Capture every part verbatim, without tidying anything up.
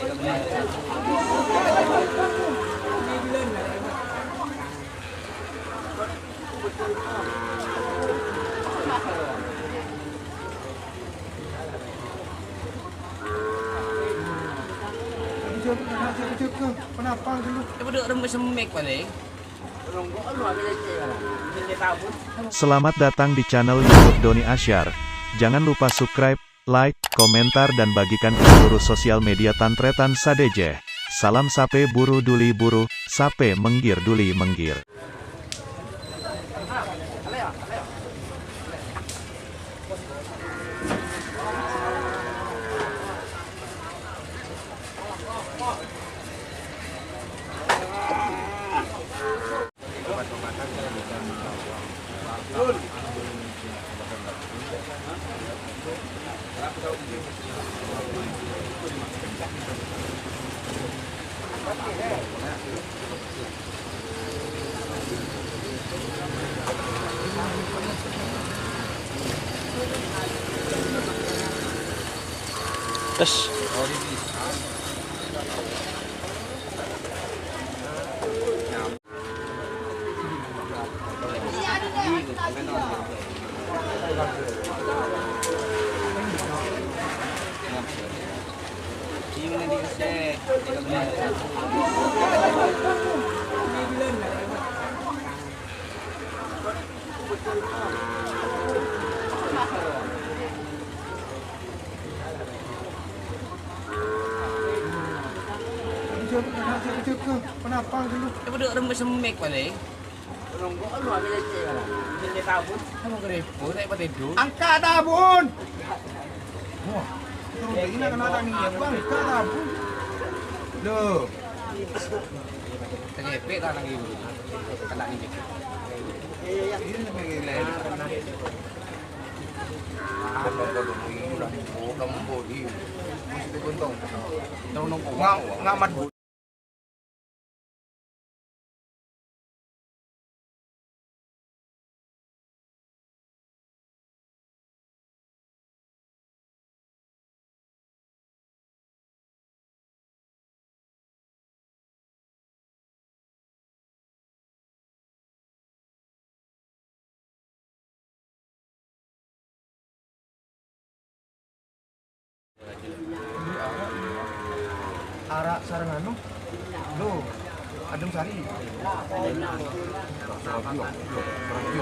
Jaga, jaga, jaga. Kenapa gitu? Coba duduk remuk semek paling. Selamat datang di channel YouTube Doni Asyar. Jangan lupa subscribe, like, komentar, dan bagikan ke seluruh sosial media Tan Tretan sadhâjâ. Salam sapè buru duli buru, sapè menggir duli menggir. Tes. Kenapa gitu? Coba duduk remuk semek paling. Nunggu lu ambil aja. Ini tabun. Kamu keribu, saya patidur. Angkat tabun. Wah, itu ini kena tadi ya, Bang. Angkat tabun. Loh. Terjepit tanah ibu. Kena injek. Iya, iya, iya. Ini lebih gila. Nggak, nggak mat. Ara' sareng anu. Lo, Adem Sari.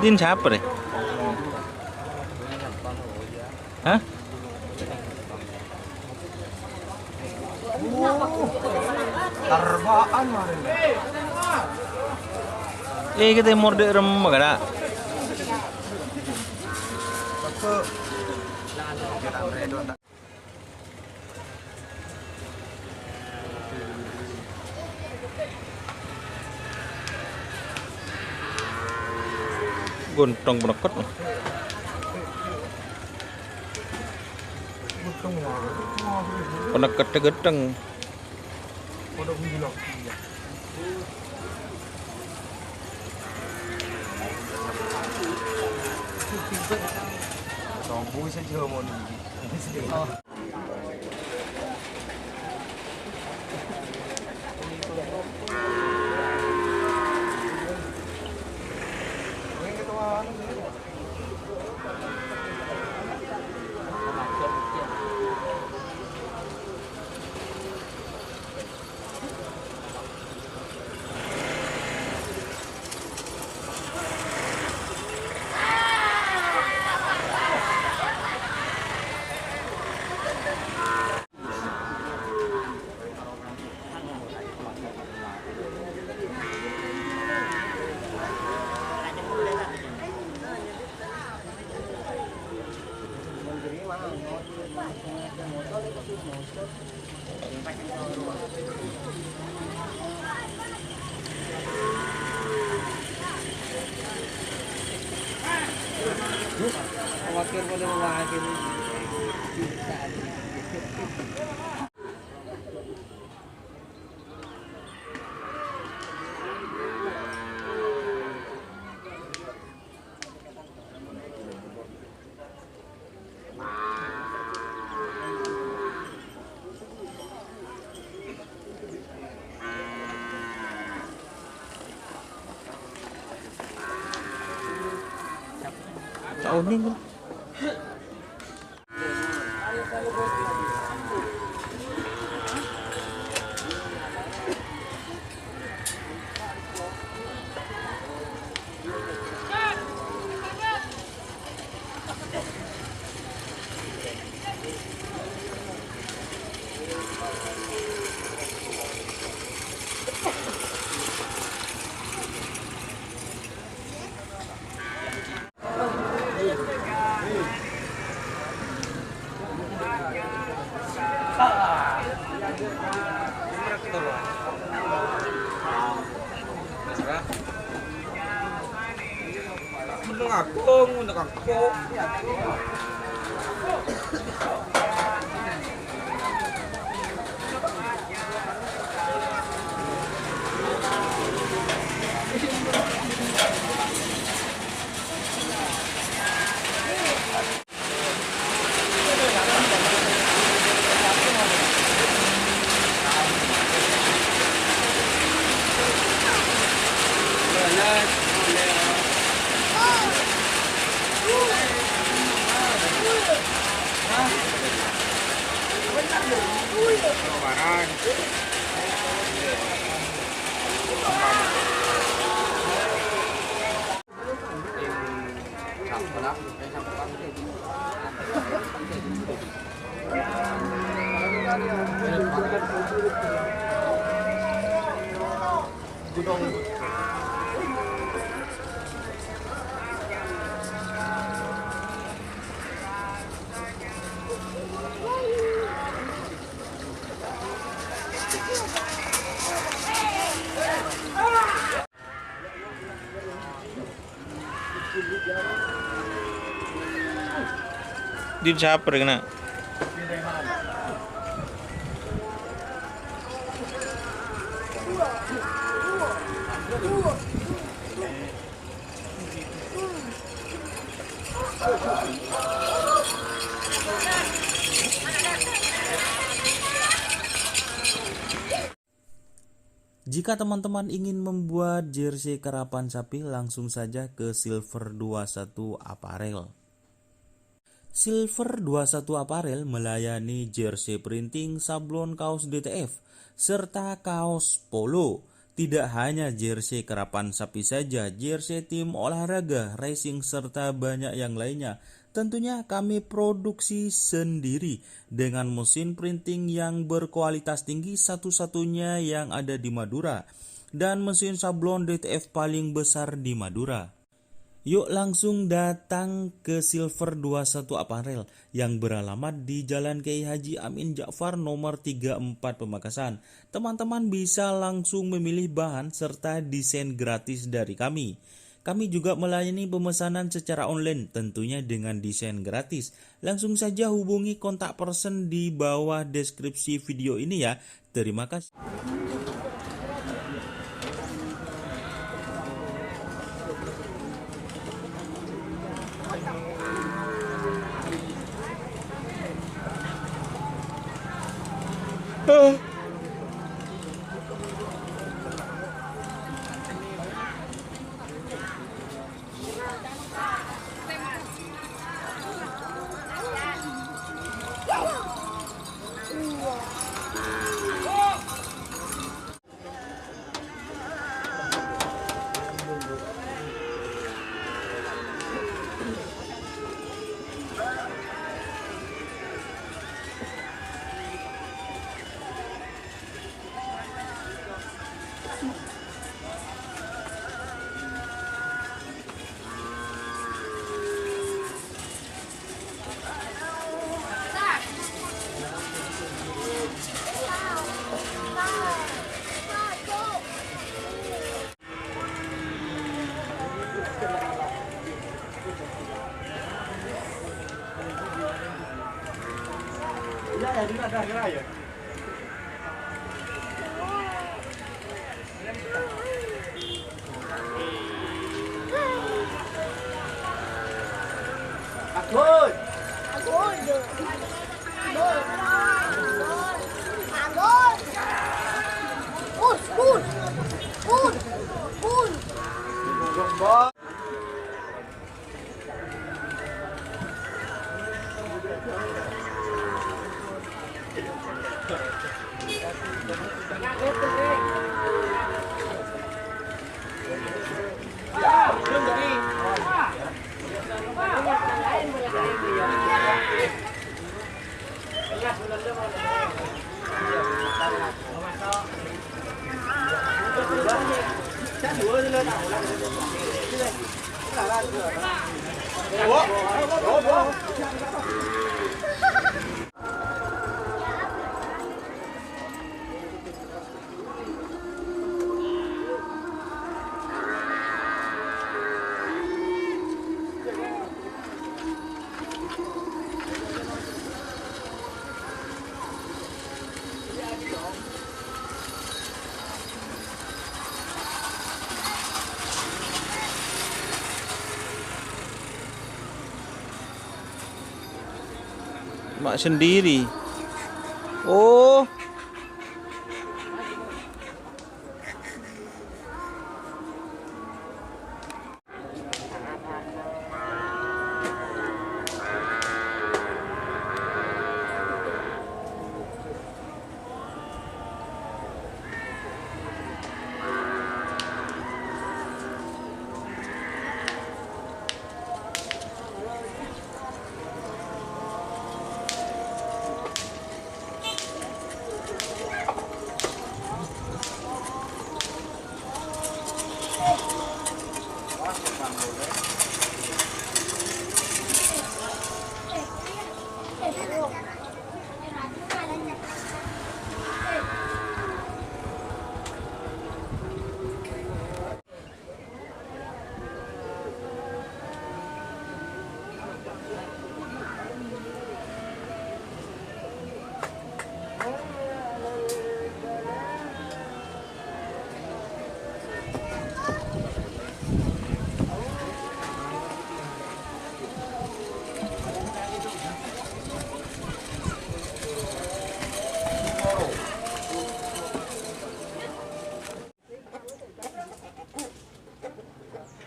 Din sapa, rè? Hah? Arba'an marèna. Eh, kita morde remma, kada? Ghântèng panèkèt. Panèkèt ghântèng. Kuning. Din saper kena. Jika teman-teman ingin membuat jersey karapan sapi, langsung saja ke Silver dua satu Apparel. Silver dua satu Apparel melayani jersey printing, sablon kaos D T F, serta kaos polo. Tidak hanya jersey karapan sapi saja, jersey tim olahraga, racing, serta banyak yang lainnya. Tentunya kami produksi sendiri dengan mesin printing yang berkualitas tinggi, satu-satunya yang ada di Madura, dan mesin sablon D T F paling besar di Madura. Yuk langsung datang ke Silver dua satu Apparel yang beralamat di Jalan Kiai Haji Amin Ja'far nomor tiga empat Pamekasan. Teman-teman bisa langsung memilih bahan serta desain gratis dari kami. Kami juga melayani pemesanan secara online, tentunya dengan desain gratis. Langsung saja hubungi kontak person di bawah deskripsi video ini ya. Terima kasih. Agus. Agus. Agus. Gus, Gus. Gus. Gus. Mak sendiri. Oh.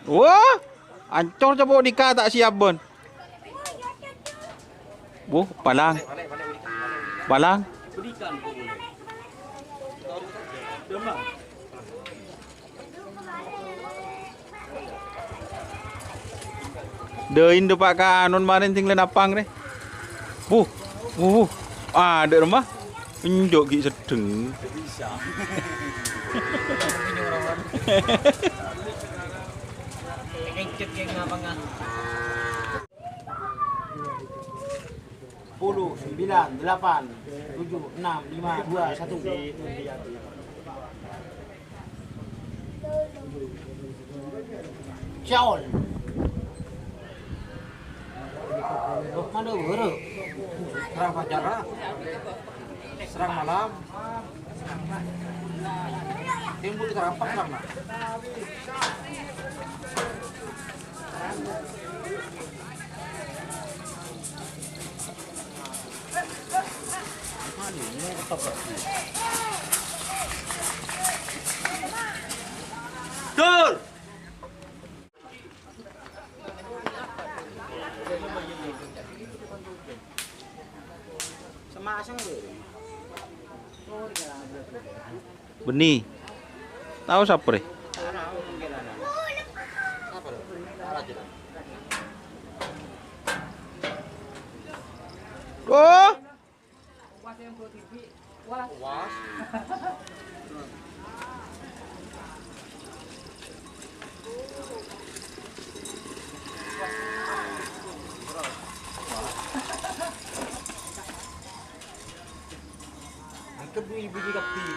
Wah, ancor copo dika ta' siap, Bon. Wuh, palang. Palang. Dâin dâpa' ka anon marèn sing lè napang rè. Wuh, wuh, wuh. Adâ' remma. Enjâ' ghi' seddheng. Sepuluh, sembilan, delapan, tujuh, enam, lima, dua, satu. Syaol. Loh, mana baru? Serang fajar, ah. Serang malam. Timbul terapak, serang, nah. Dur! Bânnè. Tao sapa rè? Oh! Angkat bunyi-bunyi kabbhi.